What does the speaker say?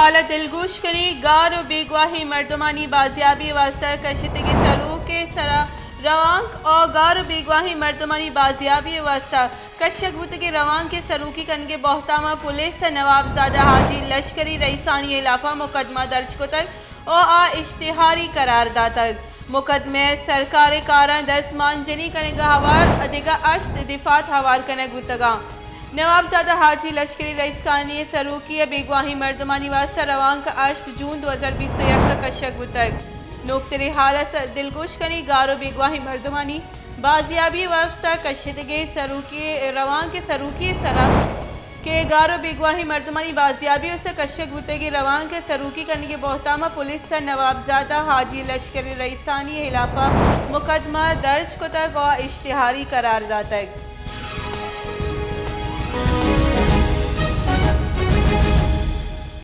حال ءَ دلگوش کنیں، گار ءُ بیگواہیں مردمانی بازیابی ءِ واستہ کشتگیں سروک ءِ سرا روانک ءُ گار ءُ بیگواہیں مردمانی بازیابی ءِ واستہ کشگ بوتگیں روانک ءِ سروکی کنگ ءِ بہتام ءَ پولیس ءَ نوابزادہ حاجی لشکری رئیسانی ہلاپ ءَ مقدمہ درج کتگ ءُ آ اشتہاری قرار داتگ۔ مقدمہ ءَ سرکار ءِ کاراں دزمانجنی کنگ ءَ ہوار دگہ ہشت دفعات ہوار کنگ بوتگ اَنت۔ نوابزادہ حاجی لشکری رئیسانی سروکی ءَ بیگواہیں مردمانی واستہ روانک ہشت جون دو ہزار بیست ءُ یک ءَ کشگ بوتگ۔ نوکتریں حال ءَ دلگوش کنیں، گار ءُ بیگواہیں مردمانی بازیابی ءِ واستہ کشتگیں سروکی ءِ روانک ءِ سروکی ءِ سرا کہ گار ءُ بیگواہیں مردمانی بازیابی ءِ واستہ کشگ بوتگیں روانک ءِ سروکی کنگ ءِ بہتام ءَ پولیس ءَ نوابزادہ حاجی لشکری رئیسانی ہلاپ ءَ مقدمہ درج کتگ ءُ اشتہاری قرار داتگ۔